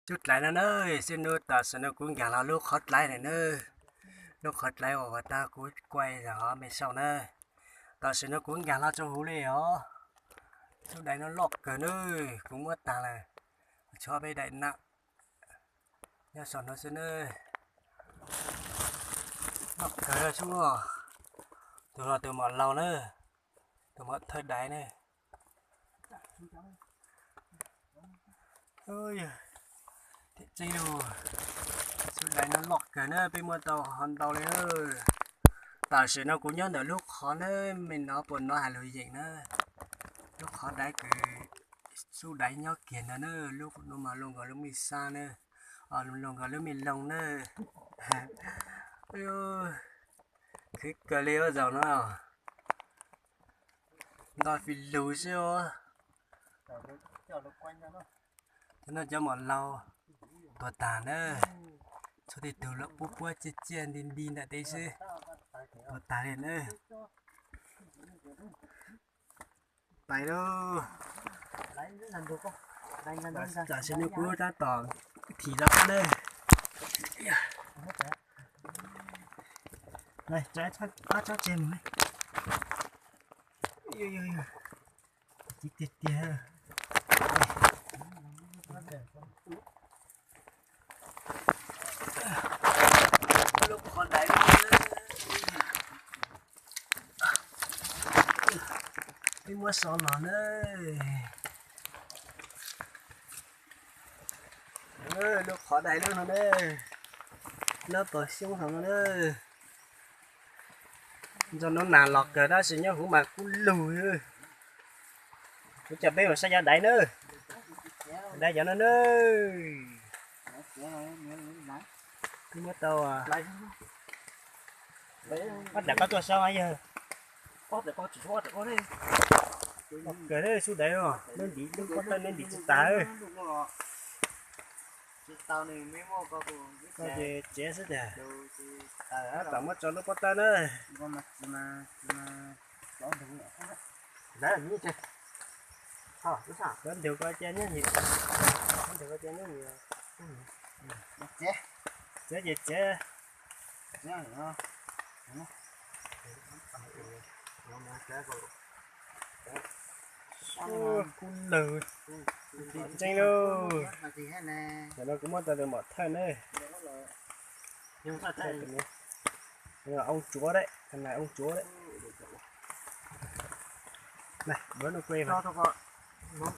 Xub dlaiv no na, xwb nub tam sim no kuv nkaag hlo lub qhov dlaiv na na, lub qhov dlaiv uas tag kuv kuaj zog mej saib na. Tam sim no kuv nkaag hlo rua huv le os. Xub daiv no loj kawg na, kuv muab taag lawm, tshuav peb daim na nyob saum no xwb na. Loj kawg xwb. Tus no tus mom laug na, tus mom thawj daiv na. Tim tseeb lug, xub daiv no loj kawg na, peb muab tau ho ntau le na. Tam sim no kuv nyob ntawm lub qhov na, mej nov puas nov has lug yeem na. Lub qhov daiv kws xub daiv nyob kiag ntawd na, lub no mas luag nkaus lub mej sab na, luag nkaus lub mej loog na. Khwv kawg li ua zaum no, nto fij lug xwb os. Cov no cov mom laug tuag tag na, txhua txhua tug lawm puab puab ciaj ciaj nti nti ntawm teb xwb, tuag tag li na. Pais lauj. Tam sim no kuv tab tom thim rov qab na. Tso tseg mus. Tiag tiag. Lub qhov daiv, peb muab so los na. Lub qhov daiv lub no na, lub pawg xyoob hauv no na. Ntxog no nag los kawg tab sis nyob huv mas kub lug. Kuv coj peb mus saib cov daiv na. Daiv cov no na. Twb muab tau. Ob daim koj tuaj saib yawg. Kawg xub daiv, lub ntim lub pob tawb lub ntim tsis tas. Koj ces tsev xwb tiag. Tab tom muab tso lub pob tawb na. Cov ntug ko cia nyob nyias, cov ntug ko cia nyob nyias. Txiav ces txiav. Kub lawg, tseeb lauj. Tam no kuv muab tau tus mom thawj na. Oob tsuav dab, oob tsuav dab. Npawb no kuj